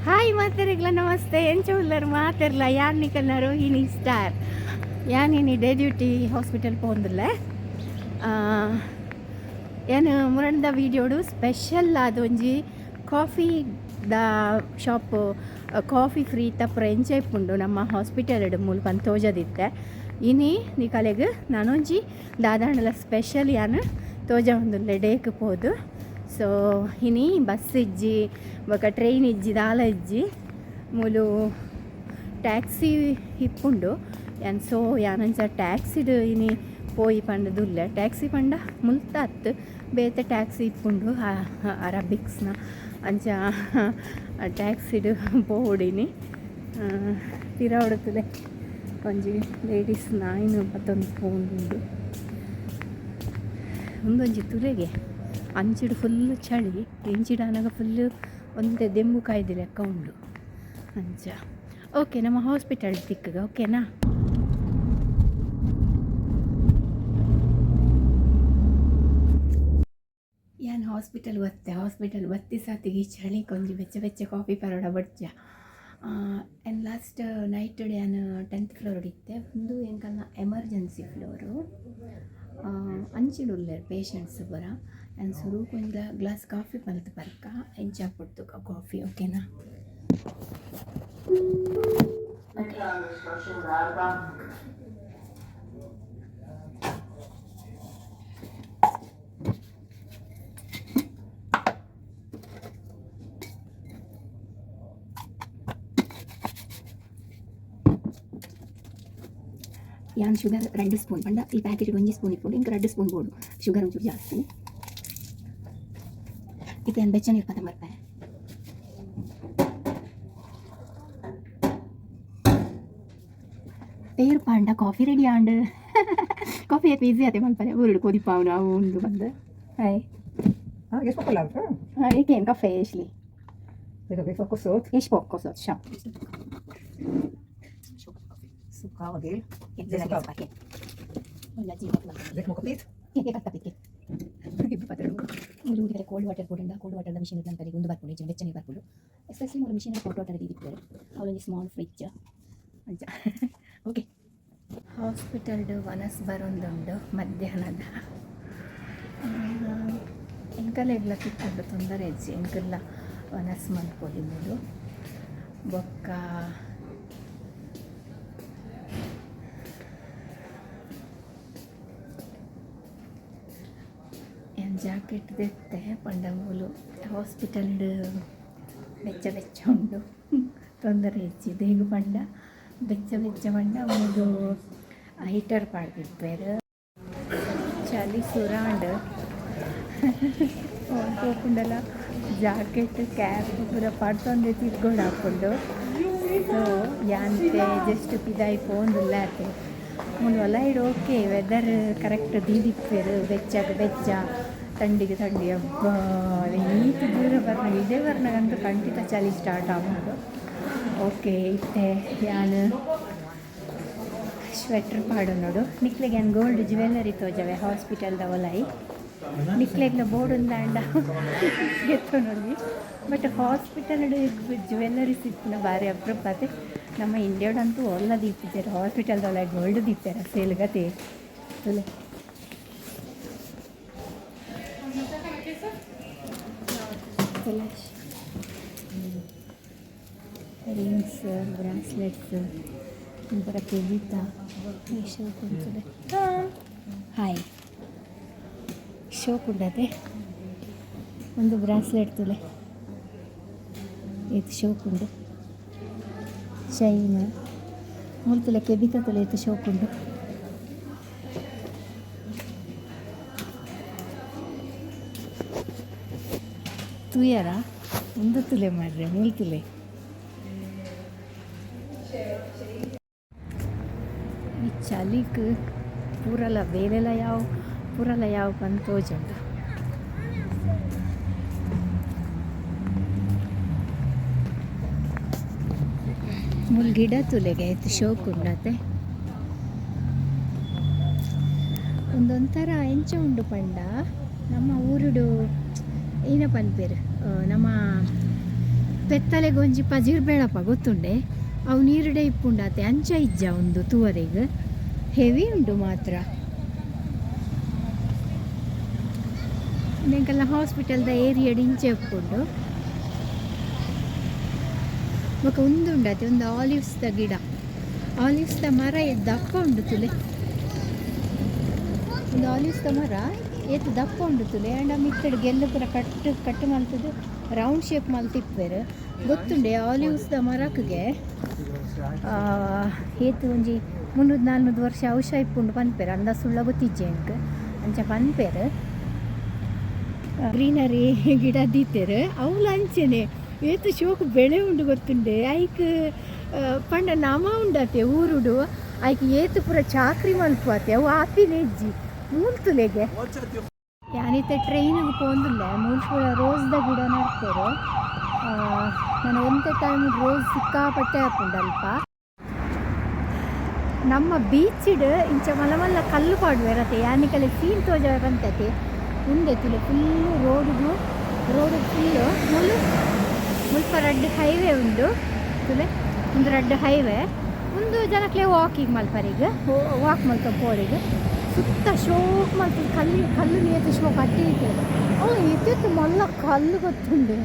Hi ಮಾತೆರೆಗ್ಲ namaste. ಎಂಚ ಉಲ್ಲರ್ ಮಾತೆರ್ಲ? ಯಾನ್ ನಿಕಲ್ನ ರೋಹಿಣಿ ಸ್ಟಾರ್. ಯಾನ್ ಇನಿ ಡೇ ಡ್ಯೂಟಿ ಹಾಸ್ಪಿಟಲ್ ಪೋಂದುಲ್ಲೆ. ಯಾನ್ ಮುರಣ್ದ ವೀಡಿಯೋಡು ಸ್ಪೆಷಲ್ ಆದ್ ಒಂಜಿ coffee the shop, coffee free ತಪ್ರ ಎಂಚ ಇಪ್ಪುಂಡು ನಮ್ಮ ಹಾಸ್ಪಿಟಲ್ ಮೂಲು ಪಂದ್ ತೋಜದಿತ್ತೆ. ಇನಿ ನಿಕಲೆಗ್ ನಾನೊಂಜಿ ದಾದಾಂಡಲ ಸ್ಪೆಷಲ್ ಯಾನ್ ತೋಜವೊಂದುಲ್ಲೆ ಡೇಕ್ ಪೋದು. ಸೊ ಇನಿ ಬಸ್ ಇಜ್ಜಿ, ಬೊಕ ಟ್ರೈನ್ ಇಜ್ಜಿ, ದಾಲ ಇಜ್ಜಿ. ಮೂಲು ಟ್ಯಾಕ್ಸಿ ಇಪ್ಪುಂಡು. ಯಾನ್ ಸೊ ಯಾನಂಚ ಟ್ಯಾಕ್ಸಿಡ್ ಇನಿ ಪೋಯಿ ಪಂಡುದುಲ್ಲೆ. ಟ್ಯಾಕ್ಸಿ ಪಂಡ ಮುಲ್ತ ಅತ್ತ್, ಬೇತೆ ಟ್ಯಾಕ್ಸಿ ಇಪ್ಪುಂಡು ಅರಬಿಕ್ಸ್ನ. ಅಂಚ ಟ್ಯಾಕ್ಸಿಡ್ ಪೋವೊಡು ಇನಿ. ಪಿರವುಡುತ್ತುಲೆ ಒಂಜಿ ಲೇಡೀಸ್ ನಾಯಿನ್ ಪತ್ತೊಂದು ಪೋವೊಂದುಂಡು. ಉಂದೊಂಜಿ ತುಲೆಗೆ ಅಂಚಿಡ್ ಫುಲ್ ಚಳಿ, ಇಂಚಿಡ್ ಆನಗ ಫುಲ್ ಒಂತೆ ದೆಂಬು ಕಾಯ್ದು ಲೆಕ್ಕ ಉಂಡು ಅಂಚ. ಓಕೆ, ನಮ್ಮ ಹಾಸ್ಪಿಟಲ್ ತಿಕ್ಕುಗ, ಓಕೆನಾ? ಯಾನ್ ಹಾಸ್ಪಿಟಲ್ ಬತ್ತೆ. ಹಾಸ್ಪಿಟಲ್ ಬತ್ತಿ ಸಾತಿಗೆ ಚಳಿ ಒಂಜಿ ಬೆಚ್ಚ ಬೆಚ್ಚ ಕಾಫಿ ಪರೋಡ ಬಡ್ಚ. ಆ್ಯಂಡ್ ಲಾಸ್ಟ್ ನೈಟ್ ಯಾನ್ 10th floor ಇತ್ತೆ. ಉಂದು ಎಂಕಲ್ನ ಎಮರ್ಜೆನ್ಸಿ ಫ್ಲೋರು. ಅಂಚಿಡ್ ಉಲ್ಲೆರ್ ಪೇಷಂಟ್ಸ್ ಪೂರ. ಆ್ಯಂಡ್ ಸುರುಕು ಒಂಜಿ ಗ್ಲಾಸ್ ಕಾಫಿ ಮಲ್ತ್ ಪರ್ಕ, ಎಂಚ ಆಪುಂಡು ಕಾಫಿ, ಓಕೆನಾ? ಓಕೆ. ಯಾನ್ ಶುಗರ್ ರಡ್ಡ್ ಸ್ಪೂನ್ ಪಂಡ ಈ ಪ್ಯಾಕೆಟ್ ಒಂಜಿ ಸ್ಪೂನ್ ಇಪ್ಪುಂಡು, ಇಂಕ್ ರಡ್ಡ್ ಸ್ಪೂನ್ ಬೋಡು. ಶುಗರ್ ಒಂಚೂರು ಜಾಸ್ತಿ. ಇತ್ತೆ ಯಾನ್ ಬೆಚ್ಚ ನೀರು ಪತ ಬರ್ಪೆ. ಪೇರ್ ಪಾಂಡ ಕಾಫಿ ರೆಡಿ ಆಂಡ್. ಕಾಫಿ ಏತ್ ಈಸಿ ಆತೆ ಮಲ್ಪರೆ, ಊರುಡು ಕೊದಿಪಾವುನು ಅವು ಉಂದು ಬಂದು. ಹಾಯ್. אה, יש פה חלב, אה. אה, כן, קפה יש לי. רגע, ואיפה הכוסות? יש פה כוסות, שם. סוכר רגיל. כן, זה זה סוכר. סוכר, כן. זה כמו כפית? כן, כן, כפית, כן. ಮೂರು ಕೋಲ್ಡ್ ವಾಟರ್ ಕೊಡುಂಡ ಕೋಲ್ಡ್ ವಾಟರ್ದ ಮಿಷಿನ್ ನಂತರ ಉಂದು ಬರ್ಪುಂಡು, ಇಜ್ಜಿಂಡ ಬೆಚ್ಚ ನೀರು ಬರ್ಪುಂಡು. ಎಸ್ಪೆಷಲಿ ಮೂರು ಮಿಷಿನ್ ಕೋಲ್ಡ್ ವಾಟರ್ ದೀದಿಪ್ಪುವೆರ್. ಅವಲೊಂಜಿ ಸ್ಮಾಲ್ ಫ್ರಿಜ್ ಅಂಚ. ಓಕೆ, ಹಾಸ್ಪಿಟಲ್ಡ್ ವನಸ್ ಬರೊಂದುಂಡು ಮಧ್ಯಾಹ್ನದ. ಎಂಕಲೆಗ್ಲ ತಿಕ್ಕುಂಡು, ತೊಂದರೆ ಇಜ್ಜಿ. ಎಂಕಲ್ಲ ವನಸ್ ಮನ್ಪೊಲಿ ಮೂಲು. ಬೊಕ್ಕ ಯಾನ್ ಜಾಕೆಟ್ ದೆತ್ತೆ, ಪಂಡ ಮೂಲು ಹಾಸ್ಪಿಟಲ್ಡ್ ಬೆಚ್ಚ ಬೆಚ್ಚ ಉಂಡು, ತೊಂದರೆ ಇಜ್ಜಿ. ದೇಗ್ ಪಂಡ ಬೆಚ್ಚ ಬೆಚ್ಚ ಪಂಡ ಮೂಲು ಹೀಟರ್ ಪಾಡ್ದಿಪ್ಪೆರ್. ಚಳಿ ಸುರಾಂಡ್. ಪೋಪುಂಡಲ ಜಾಕೆಟ್ ಕ್ಯಾಪ್ ಪೂರ ಪಾಡ್ತೊಂದೆ ತಿರ್ಗೊಡಾಪುಂಡು. ಸೊ ಯಾನ್ ಜಸ್ಟ್ ಪಿದಾಯಿ ಪೋಂದುಲ್ಲೆ ಆತೆ. ಮೂಲು ಒಲೈಡ್ ಓಕೆ, ವೆದರ್ ಕರೆಕ್ಟ್ ದೀದಿಪ್ಪೆರ್. ಬೆಚ್ಚಗ್ ಬೆಚ್ಚ, ಥಂಡಿಗೆ ಥಂಡಿ. ಅಬ್ಬಾ, ಈತ್ ದೂರ ಬರ್ನಗ, ಇದೇ ಬರ್ನಗಂತೂ ಖಂಡಿತ ಚಳಿ ಸ್ಟಾರ್ಟ್ ಆಪುಂಡು. ಓಕೆ, ಇತ್ತೆ ಯಾನ್ ಸ್ವೆಟ್ರ್ ಪಾಡೊನೊಡು. ನಿಕ್ಲೆಗ್ ಯಾನ್ ಗೋಲ್ಡ್ ಜ್ಯುವೆಲ್ಲರಿ ತೋಜವೆ ಹಾಸ್ಪಿಟಲ್ದ ಒಲಾಯಿ. ನಿಕ್ಲೆಗ್ಲ ಬೋಡುಂದಾಂಡ ಗೆತ್ತೊನೊಲಿ. ಬಟ್ ಹಾಸ್ಪಿಟಲ್ ಜ್ಯುವೆಲ್ಲರಿ ಸಿಕ್ಕುನ ಬಾರಿ ಅಪ್ರೂಪ ಆತೆ. ನಮ್ಮ ಇಂಡಿಯಾಡಂತೂ ಓಲ್ಲ ದೀಪಿಜೆರ್ ಹಾಸ್ಪಿಟಲ್ದ ಒಳಗೆ ಗೋಲ್ಡ್ ದೀಪೆರ್ ಸೇಲ್ ಗತೆ. ತೂಲೆ. ತೂಲೆ, ರಿಂಗ್ಸ್, ಬ್ರಾಸ್ಲೆಟ್ಸ್, ಪೂರ ಕೆಬಿತ ಶೋಕ್ ಉಂತುಲೆ. ಹಾಯ್, ಶೋಕ್ ಉಂಡತೆ. ಒಂದು ಬ್ರಾಸ್ಲೆಟ್ ತೂಲೆ, ಏತ್ ಶೋಕ್ ಉಂಡು. ಚೈನ್ ಮೂಲು ಕೆಬಿತ ತೂಲೆ, ಏತ್ ಶೋಕ್ ಉಂಡು. ತೂಯರ? ಉಂದು ತೂಲೆ ಮಾರ್ರೆ, ಮೂಲು ತೂಲೆ. ಈ ಚಳಿಕ್ ಪೂರಲ ಬೇಲೆಲ ಯಾವು, ಪೂರಲ ಯಾವು ಪಂದ್ ತೋಜುಂಡು. ಮೂಲು ಗಿಡ ತೂಲೆಗೆ, ಏತ್ ಶೋಕ್ ಉಂಡತೆ. ಉಂದೊಂಥರ ಎಂಚ ಉಂಡು ಪಂಡ ನಮ್ಮ ಊರುಡು ಏನ ಪನ್ಪೆರ್, ನಮ್ಮ ಪೆತ್ತಲೆಗ್ ಒಂಜಿ ಪಜಿರ್ ಬೇಳಪ್ಪ ಗೊತ್ತುಂಡೆ ಅವು ನೀರುಡೆ ಇಪ್ಪುಂಡಾತೆ ಅಂಚ ಇಜ್ಜ ಒಂದು ತೂವರೆಗ್ ಹೆವಿ ಉಂಡು ಮಾತ್ರ. ಎಂಕಲ್ನ ಹಾಸ್ಪಿಟಲ್ದ ಏರಿಯಾಡ್ ಇಂಚ ಉಪ್ಪುಂಡು. ಬೊಕ ಉಂದು ಉಂಡಾತೆ ಒಂದು ಆಲಿವ್ಸ್ದ ಗಿಡ, ಆಲಿವ್ಸ್ದ ಮರ ದಪ್ಪ ಉಂಡು ತುಲೆ. ಒಂದು ಆಲಿವ್ಸ್ದ ಮರ ಏತ್ ದಪ್ಪ ಉಂಡು ತುಲೆ. ಆಂಡ ಮಿತ್ತಡ್ ಗೆಲ್ಲು ಪೂರ ಕಟ್ಟು ಕಟ್ಟು ಮಲ್ತುದು ರೌಂಡ್ ಶೇಪ್ ಮಲ್ತಿಪ್ಪೆರ್. ಗೊತ್ತುಂಡೆ ಆಲಿವ್ಸ್ದ ಮರಕ್ಗೆ ಏತ್ ಒಂಜಿ 300-400 ವರ್ಷ ಔಷಧ ಇಪ್ಪುಂಡು ಪನ್ಪೆರ್. ಅಂದ ಸುಳ್ಳ ಗೊತ್ತಿಜ್ಜಿ ಎಂಕ್, ಅಂಚ ಪನ್ಪೆರ್. ಗ್ರೀನರಿ ಗಿಡ ದೀತೆರ್ ಅವ್ಲ ಅಂಚೆನೆ ಏತ್ ಶೋಕು ಬೆಳೆ ಉಂಡು ಗೊತ್ತುಂಡೆ. ಐಕ್ ಪಂಡ ನಮ ಉಂಡತೆ ಊರುಡು ಐಕ್ ಏತ್ ಪೂರ ಚಾಕ್ರಿ ಮಲ್ಪುವತೆ ಅವು ಆಪಿನ ಇಜ್ಜಿ ಮೂಲ್ತುಲೆಗೆ. ಯಾನಿತ್ತೆ ಟ್ರೈನಿಗೆ ಪೋಂದುಲ್ಲೆ. ಮೂಲು ಪೂರ ರೋಸ್ದ ಗಿಡ ನಡ್ತೆರ್. ನಾನು ಒಂತೆ ಟೈಮ್ ರೋಸ್ ಸಿಕ್ಕಾಪಟ್ಟೆ ಆಪುಂಡು ಅಲ್ಪ. ನಮ್ಮ ಬೀಚಿಡ್ ಇಂಚ ಮಲ್ಲ ಮಲ್ಲ ಕಲ್ಲು ಪಾಡುವೆರತೆ. ಯಾನಿಕಲೆ ಸೀನ್ ತೋಜಾವೆ ಪಂತತೆ. ಉಂದೆ ತುಲೆ ಫುಲ್ಲು ರೋಡುಗು ರೋಡ್ ಫುಲ್ಲು ಮುಲು ಮುಲ್ಪ ರಡ್ಡ್ ಹೈವೇ ಉಂಡು ತುಲೆ. ಉಂದು ರಡ್ಡ್ ಹೈವೇ. ಉಂದು ಜನಕ್ಲೆ ವಾಕಿಂಗ್ ಮಲ್ಪರೆಗ್, ವಾಕ್ ಮಲ್ತ ಪೋರೆಗ್. ಸುತ್ತ ಶೋಕ್ ಮಲ್ತು ಕಲ್ಲು ಕಲ್ಲು ನೇತು ಶೋಕ್ ಅಟ್ಟಿ ಇತ್ತೇವೆ. ಅವು ಇತ್ತಿತ್ತು ಮಲ್ಲ ಕಲ್ಲು ಗೊತ್ತುಂಡೆ.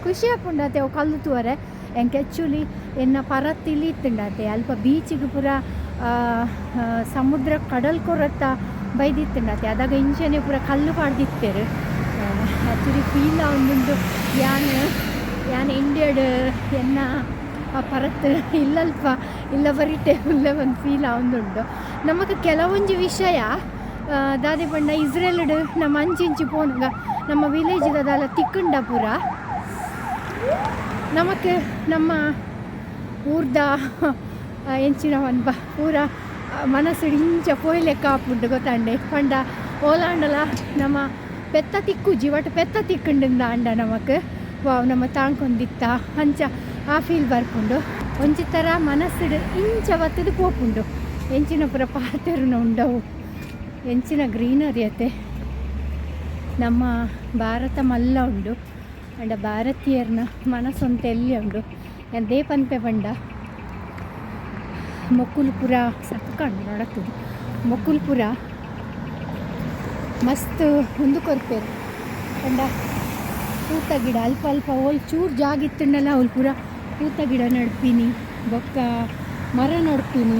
ಖುಷಿ ಆಪುಂಡತೆ ಅವು ಕಲ್ಲು ತೂವರೆ. ಎಂಕ್ ಆ್ಯಕ್ಚುಲಿ ಎನ್ನ ಪರತಿಲಿ ಇತ್ತುಂಡತೆ ಅಲ್ಪ ಬೀಚಿಗೆ ಪೂರ ಸಮುದ್ರ ಕಡಲ್ ಕೊರತ್ತ ಬೈದಿತ್ತುಂಡತೆ. ಅದಾಗ ಇಂಚನೆ ಪೂರ ಕಲ್ಲು ಪಾಡ್ದಿತ್ತೆರ್. ಆ್ಯಕ್ಚುಲಿ ಫೀಲ್ ಆವೊಂದುಂಡು ಯಾನ್ ಯಾನ್ ಇಂಡಿಯಾಡ್ ಎನ್ನ ಪರತ್ ಇಲ್ಲಲ್ಪ ಇಲ್ಲ ಬರಿಟೆ ಉಲ್ಲ ಒಂದು ಫೀಲ್ ಆವೊಂದುಂಡು ನಮಕ್. ಕೆಲವೊಂಜಿ ವಿಷಯ ದಾದೆ ಪಂಡ ಇಸ್ರೇಲ್ಡ್ ನಮ್ಮ ಅಂಚಿಂಚಿ ಪೋನಗ ನಮ್ಮ ವಿಲೇಜ್ ದಾಲ ತಿಕ್ಕುಂಡ ಪೂರ ನಮಕ್ ನಮ್ಮ ಊರ್ದ ಎಂಚಿನ ಪನ್ಪ ಪೂರ ಮನಸ್ಸು ಇಂಚ ಪೋಯ್ಲೆಕ್ಕ ಆಪುಂಡು ಗೊತ್ತಂಡೆ. ಪಂಡ ಓಲಾಂಡಲ ನಮ್ಮ ಪೆತ್ತ ತಿಕ್ಕುಜಿ, ಒಟ್ಟು ಪೆತ್ತ ತಿಕ್ಕುಂಡಿಂದ ಅಂಡ ನಮಕ್ ವಾವ್ ನಮ್ಮ ತಾಂಕೊಂದಿತ್ತ ಅಂಚ ಆ ಫೀಲ್ ಬರ್ಪುಂಡು. ಒಂಜಿ ಥರ ಮನಸ್ಸುಡು ಇಂಚ ಬತ್ತದು ಪೋಪುಂಡು. ಎಂಚಿನ ಪೂರ ಪಾತೆರುನ ಉಂಡವು. ಎಂಚಿನ ಗ್ರೀನರಿ ಅತೆ. ನಮ್ಮ ಭಾರತ ಮಲ್ಲ ಉಂಡು ಅಂಡ ಭಾರತೀಯರ್ನ ಮನಸ್ಸೊಂತ ಎಲ್ಲಿ ಉಂಡು ಎಂದೇ ಪನ್ಪೆ ಪಂಡ ಮೊಕುಲ್ಪುರ ಸಕ್ಕಂಡು ನಡತದೆ. ಮೊಕುಲ್ಪುರ ಮಸ್ತ್ ಉಂದು ಕೊರ್ಪೆರ್. ಪಂಡ ಪೂತ ಗಿಡ ಅಲ್ಪ ಅಲ್ಪ ಓಲ್ ಚೂರು ಜಾಗ ಇತ್ತುಂಡಲ ಅವ್ಲು ಪೂರ ಪೂತ ಗಿಡ ನಡ್ಪಿನಿ, ಬೊಕ್ಕ ಮರ ನಡ್ಪಿನಿ.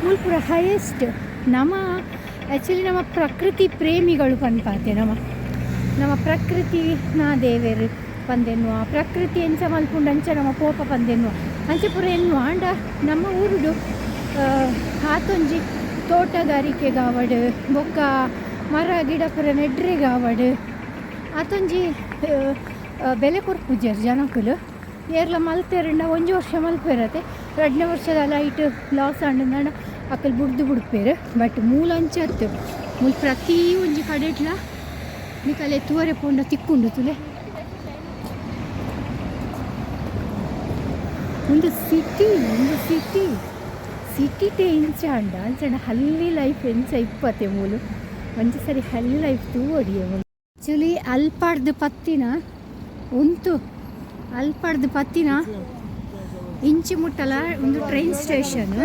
ಮೂಲು ಪೂರ ಹೈಯೆಸ್ಟ್. ನಮ್ಮ ಆ್ಯಕ್ಚುಲಿ ನಮ್ಮ ಪ್ರಕೃತಿ ಪ್ರೇಮಿಗಳು ಪನ್ಪಾತೆ. ನಮ್ಮ ನಮ್ಮ ಪ್ರಕೃತಿ ನಾ ದೇವೆರ್ ಪಂದೆನ್ನುವ, ಪ್ರಕೃತಿ ಎಂಚ ಮಲ್ಪುಂಡು ಅಂಚ ನಮ್ಮ ಪೋಪ ಪಂದೆನ್ನುವ, ಅಂಚ ಪೂರ ಎನ್ನುವ. ಆಂಡ ನಮ್ಮ ಊರುಡು ಆತೊಂಜಿ ತೋಟಗಾರಿಕೆಗಾವಡ್, ಬೊಕ್ಕ ಮರ ಗಿಡ ಪೂರ ನೆಡ್ರೆಗಾವಡ್ ಆತೊಂಜಿ ಬೆಲೆ ಕೊರ್ಪುಜೆರ್ ಜನಕುಲು. ಏರ್ಲ ಮಲ್ತೆರಂಡ ಒಂಜಿ ವರ್ಷ ಮಲ್ಪೆರತೆ, ರಡ್ಡನೇ ವರ್ಷದ ಲೈಟ್ ಲಾಸ್ ಆಂಡ ಅಕಲ್ ಬುಡ್ದು ಬುಡ್ಪೆರ್. ಬಟ್ ಮೂಲ ಅಂಚ ಅತ್ತು. ಮೂಲು ಪ್ರತಿ ಒಂಜಿ ಕಡೆಟ್ಲ ನಿಕಲೆ ತೂವರೆ ಪೋಂಡ ತಿಕ್ಕುಂಡು ತುಲೆ. ಒಂದು ಸಿಟಿ, ಒಂದು ಸಿಟಿ ಸಿಟಿಟೆ ಇಂಚ ಅಂಡ ಅಂಚಂಡ ಹಲ್ಲಿ ಲೈಫ್ ಎಂಚ ಇಪ್ಪತ್ತೆ ಮೂಲು. ಒಂಜಿ ಸರಿ ಹಲ್ಲಿ ಲೈಫ್ ತೂವೊಡಿಯೆ ಮೂಲು. ಆ್ಯಕ್ಚುಲಿ ಅಲ್ಪಾಡ್ದು ಪತ್ತಿನ ಉಂತು ಅಲ್ಪಾಡ್ದು ಪತ್ತಿನ ಇಂಚಿ ಮುಟ್ಟಲ ಒಂದು ಟ್ರೈನ್ ಸ್ಟೇಷನ್.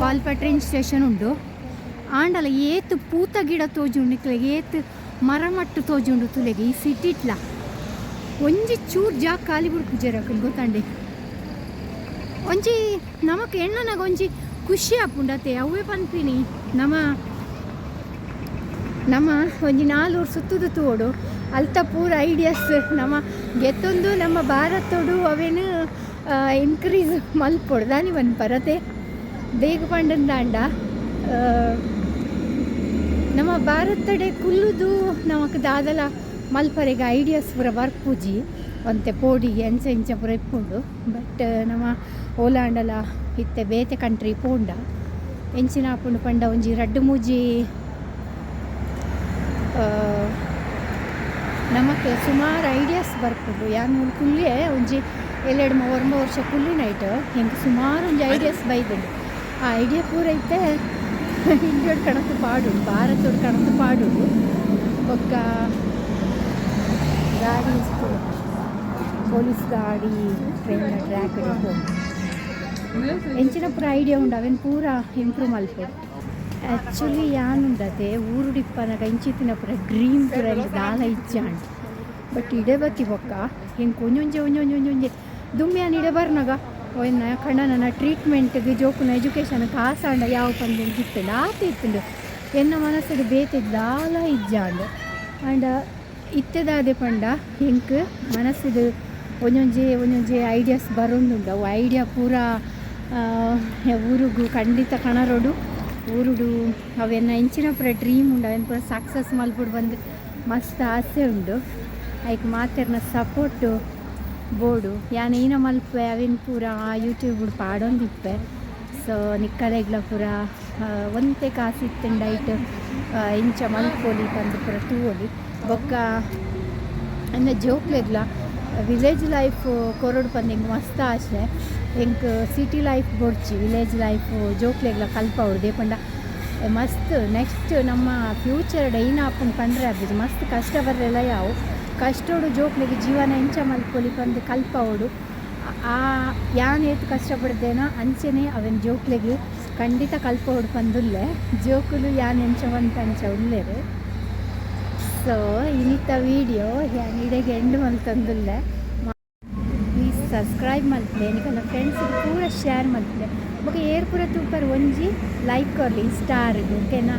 ಅಲ್ಪ ಟ್ರೈನ್ ಸ್ಟೇಷನ್ ಉಂಡು. ಆಂಡಲ ಏತ್ ಪೂತ ಗಿಡ ತೋಜುಂಡು ನಿಕ್ಲೆಗ್, ಏತ್ ಮರ ಮಟ್ಟು ತೋಜುಂಡು ತುಲೆಗೆ. ಈ ಸಿಟಿಟ್ಲ ಒಂಜಿ ಚೂರು ಜಾಗ ಖಾಲಿ ಬುಡ್ಪುಜೆರ್ ಅಕುಲು ಗೊತ್ತಂಡೆ. ಒಂಜಿ ನಮಕ್ ಎಣ್ಣನಾಗ ಒಂಜಿ ಖುಷಿ ಆಪುಂಡತೆ. ಅವೇ ಪನ್ಪಿನಿ, ನಮ್ಮ ನಮ್ಮ ಒಂಜಿ ನಾಲೂರು ಸುತ್ತುದು ತೂವೊಡು. ಅಲ್ತ ಪೂರ ಐಡಿಯಾಸ್ ನಮ್ಮ ಗೆತ್ತೊಂದು ನಮ್ಮ ಭಾರತೊಡು ಅವೇನು ಇನ್ಕ್ರೀಸ್ ಮಲ್ಪೊಡು ದಾನಿ ಪನ್ಪರತೆ. ಬೇಗ ಪಂಡಂದಾಂಡ ನಮ್ಮ ಭಾರತಡೆ ಕುಲ್ಲುದು ನಮಕ್ ದಾದಲ ಮಲ್ಪರೆಗ್ ಐಡಿಯಾಸ್ ಪೂರ ಬರ್ಪುಜಿ. ಒಂತೆ ಪೋಡಿಗೆ ಅಂಚ ಇಂಚ ಪೂರ ಇಪ್ಪುಂಡು. ಬಟ್ ನಮ್ಮ ಓಲಾಂಡಲ ಇತ್ತೆ ಬೇತೆ ಕಂಟ್ರಿ ಪೋಂಡ ಎಂಚಿನ ಆಪುಂಡು ಪಂಡ ಒಂಜಿ ರಡ್ಡ್ ಮೂಜಿ ನಮಕ್ ಸುಮಾರು ಐಡಿಯಾಸ್ ಬರ್ಪುಂಡು. ಯಾನ್ ಮೂಲು ಕುಲ್ಲಿಯೆ ಒಂಜಿ ಏಳೆಡ್ 9 ವರ್ಷ ಕುಲ್ಲಿನೈಟ್ ಎಂಕ್ ಸುಮಾರು ಒಂಜಿ ಐಡಿಯಾಸ್ ಬೈದುಂಡು. ಆ ಐಡಿಯಾ ಪೂರ ಇತ್ತೆ ಇಂಡಿಯಾಡ್ ಕಣತ್ ಪಾಡುಂಡು, ಭಾರತಡ್ ಕಣತ್ ಪಾಡುಂಡು. ಬೊಕ್ಕ ಗಾಡಿ ಪೊಲೀಸ್ ಗಾಡಿ, ಟ್ರೈನ್ ಟ್ರ್ಯಾಕ್ ಎಂಚಿನ ಪೂರ ಐಡಿಯಾ ಉಂಡು, ಅವೇನು ಪೂರ ಇಂಪ್ರೂವ್ ಮಲ್ಪೆ. ಆ್ಯಕ್ಚುಲಿ ಯಾನುಂಡತೆ ಊರುಡಿಪ್ಪನಗ ಇಂಚಿತ್ತಿನ ಪೂರ ಡ್ರೀಮ್ ಪೂರ ದಾಲ ಇಜ್ಜಾಂಡ್. ಬಟ್ ಇಡೆ ಬತ್ತಿ ಬೊಕ್ಕ ಎಂಕ್ ಒಂಜೊಂಜೆ ಒಂಜೊಂಜೆ ಒಂಜೊಂಜೆ ದುಮ್ಮಿಯಾನ್ ಇಡೆ ಬರ್ನಗ ಒಯ್ನ ಕಣ್ಣನ ಟ್ರೀಟ್ಮೆಂಟ್ಗೆ, ಜೋಕುನ ಎಜುಕೇಷನ್ ಕಾಸಾಂಡ ಯಾವ ಪಂದ್ ಇತ್ತುಂಡು, ಆತ ಇತ್ತುಂಡು. ಎನ್ನ ಮನಸ್ಸಿಗೆ ಬೇತೆ ದಾಲ ಇಜ್ಜಾಂಡ್. ಆಂಡ ಇತ್ತೆದಾದೆ ಪಂಡ ಎಂಕ್ ಮನಸ್ಸಿದು ಒಂಜೊಂಜೆ ಒಂಜೊಂಜೆ ಐಡಿಯಾಸ್ ಬರೊಂದುಂಡು. ಅವು ಐಡಿಯಾ ಪೂರ ಊರುಗು ಖಂಡಿತ ಕಣರೊಡು. ಊರುಡು ಅವೆನ್ನ ಎಂಚಿನ ಪೂರ ಡ್ರೀಮ್ ಉಂಡು, ಅವೆನ್ ಪೂರ ಸಕ್ಸಸ್ ಮಲ್ಪೊಡು ಬಂದು ಮಸ್ತ್ ಆಸೆ ಉಂಡು. ಐಕ್ ಮಾತೆರ್ನ ಸಪೋರ್ಟು ಬೋಡು. ಯಾನ್ ಏನ ಮಲ್ಪೆ, ಅವೆನ್ ಪೂರ ಯೂಟ್ಯೂಬ್ ಪಾಡೊಂದಿಪ್ಪೆ. ಸೊ ನಿಕ್ಕಲೆಗ್ಲ ಪೂರ ಒಂತೆ ಕಾಸು ಇತ್ತುಂಡ ಐಟ್ ಇಂಚ ಮಲ್ಪೊಲಿ ಪಂದ್ ಪೂರ ತೂವೊಲಿ. ಬೊಕ್ಕ ಎನ್ನ ಜೋಕ್ಲೆಗ್ಲ ವಿಲೇಜ್ ಲೈಫ್ ಕೊರೊಡು ಪಂದ್ ಎಂಕ್ ಮಸ್ತ್ ಆಸೆ. ಎಂಕ್ ಸಿಟಿ ಲೈಫ್ ಬೊಡ್ಚಿ, ವಿಲೇಜ್ ಲೈಫ್ ಜೋಕ್ಲೆಗ್ಲ ಕಲ್ಪವೊಡು. ಪಂಡ ಮಸ್ತ್ ನೆಕ್ಸ್ಟ್ ನಮ್ಮ ಫ್ಯೂಚರ್ ಏನ ಆಪುಂಡು ಪಂಡ್ರೆ ಆಪುಜಿ. ಮಸ್ತ್ ಕಷ್ಟ ಬರ್ರೆಲ ಯಾವು. ಕಷ್ಟೊಡು ಜೋಕ್ಲೆಗ್ ಜೀವನ ಎಂಚ ಮಲ್ಪೊಲಿ ಪಂದ್ ಕಲ್ಪವೊಡು. ಆ ಯಾನ್ ಏತ್ ಕಷ್ಟಪಡ್ದೇನೋ ಅಂಚೆನೆ ಅವೆನ್ ಜೋಕ್ಲೆಗ್ ಖಂಡಿತ ಕಲ್ಪವೊಡು ಪಂದುಲ್ಲೆ. ಜೋಕುಲು ಯಾನ್ ಎಂಚ ಪಂತ ಅಂಚ ಉಲ್ಲೆರ್. ಸೊ ಇನಿತ ವೀಡಿಯೋ ಯಾನ್ ಇಡೆಗ್ ಎಂಡ್ ಮಲ್ತೊಂದುಲ್ಲೆ. ಪ್ಲೀಸ್ ಸಬ್ಸ್ಕ್ರೈಬ್ ಮಲ್ಪಲೆ, ನಿಕಲ್ನ ಫ್ರೆಂಡ್ಸ್ ಪೂರ ಶೇರ್ ಮಲ್ಪಲೆ. ಬೊಕ ಏರ್ ಪೂರ ತೂಪರ್ ಒಂಜಿ ಲೈಕ್ ಕೊರ್ಲಿ ಸ್ಟಾರ್, ಓಕೆನಾ?